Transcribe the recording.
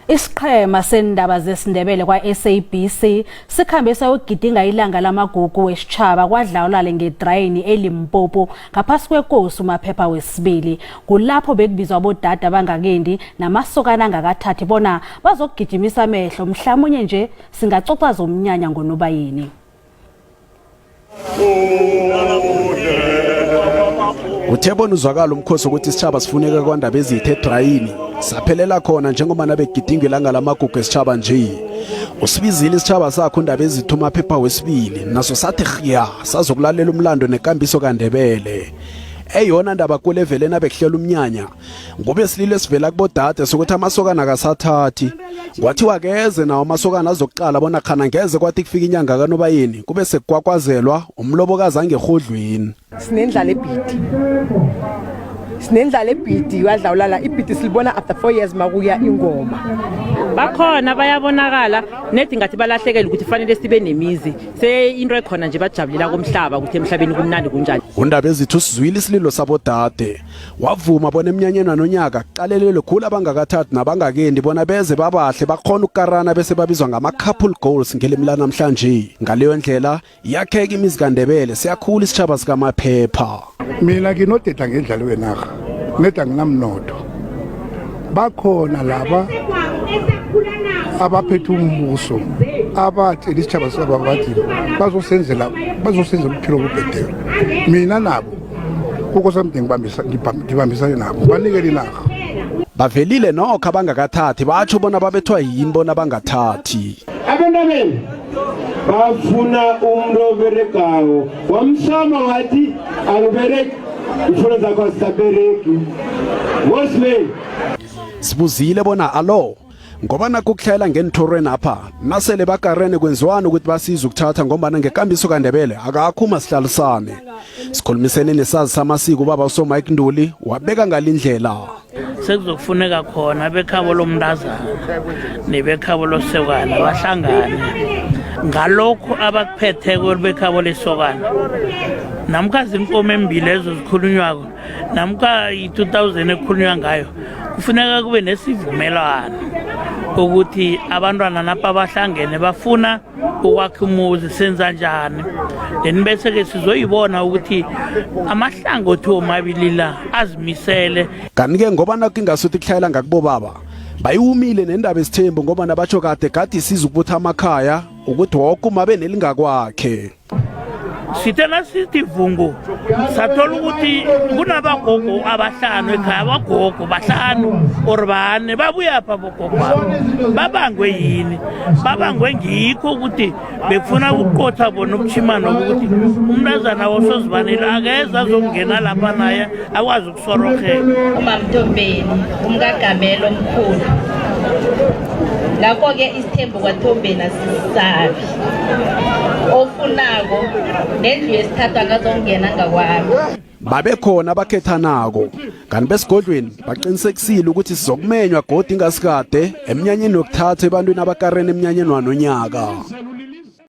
Isiqhema sendaba zesiNdebele kwa-SABC sikhambe sayogidinga ilanga lamagugu wesitjhaba kwadlawulale ngedrayini eLimpopo ngaphasi kwekosi uMaphepha wesibili. Kulapho bekubizwa abodade abangakendi namasokana angakathathi bona bazokugijimisa amehlo mhlamunye nje singacoca zomnyanya ngoNobayeni. Uthe bona uzwakala umkhosi ukuthi isitjhaba sifuneka kwandaba ezithe edrayini saphelela khona njengoba nabegidinga ilanga lamagugu esitjhaba nje. Usibizile isitjhaba sakhe undaba ezithe umaphepha wesibili naso sathi rhiya sazokulalela umlando nekambiso kaNdebele. Eyona ndaba kule vele nabekuhlela umnyanya Ngube sililo esivela kubodade sokuthi amasokana akasathathi. Kwathiwa akeze nawo amasokana azokuqala bona khana ngeze kwathi kufika inyanga kaNobayeni kube sekukwakwazelwa umlobokazi angerhodlweni. Sinendlala ebhidi. Sinendlala ebhidi wadlawulala ibhidi silibona after 4 years makuya ingoma. Bakhona bayabonakala nedi ngathi balahlekele ukuthi fanele sibe nemizi se into ekhona nje bajabulela komhlaba ukuthi emhlabeni kumnandi kunjani. Undaba ezithu usizwile isililo sabodade. Wavuma bona emnyanyeni wanonyaka kuqalelelwe khulu abangakathathi nabangakendi bona beze babahle bakhona ukukarana bese babizwa ngama-couple goals ngelimi lanamhlanje. Ngaleyo ndlela yakheka imizi kaNdebele siyakhula isitjhaba sikamaphepha. Mina nginodeda ngendlalo wenarha neda nginamnotho bakhona laba abaphethe umbuso abatshela isitjhaba saba bathi bazosenzela bazosenzela ubuphilo obubhedere mina nabo kukho something ngibambisa ngibambisane nabo banikele inarha. Bavelile nokho abangakathathi batsho bona babethwa yini bona bangathathi. Abantwabenu bafuna umuntu oberegako wamsama wathi angiberegi imfuno zakho azisaberegi ngosibeni. Sibuzile bona alo ngoba nakho kuhlayela ngeenthorweni apha nasele bakarene kwenziwani ukuthi basize ukuthatha ngombana ngekambiso kaNdebele akakho umasihlalisane. Sikhulumisene nesazi samasiko ubaba uSomike Nduli wabeka ngalindlela. Sekuzokufuneka khona bekhabo lomntazana nebekhabo losokana bahlangane ngalokhu abakuphetheko bekhabo lesokana namkha zinkomo embili ezo zikhulunywako namkha i-2000 ekhulunywa ngayo kufuneka kube nesivumelwano ukuthi abantwana napa bahlangene bafuna ukwakha umuzi senza njani then bese-ke sizoyibona ukuthi amahlangothi womabili la azimisele. Kanti-ke ngoba nakho ingasuthi kuhlayela ngakubobaba bayiwumile nendaba esithembu ngoba nabatsho kade gade isiza ukubutha amakhaya ukuthi woke umabe nelingakwakhe. Sithe nasithi vungu sathola ukuthi kunabagogo abahlanu ekhaya, abagogo bahlanu or bane babuyapha abogogo abo babangwe yini? Babangwe ngikho ukuthi bekufuna ukuqotha bona ubuchimano ukuthi umntazana wosozibanile akeze azokungena lapha naye akwazi ukusororhela. UMamthombeni umkagamela omkhulu, ngakho-ke isithembu kwaThombeni asisabi. Ofunako nendlu yesithathu akazongena ngakwami. Babekhona abakhethanako kanti besigodlweni baqinisekisile ukuthi sizokumenywa godi ingasikade emnyanyeni wokuthatha ebantwini abakarene emnyanyeni wanonyaka.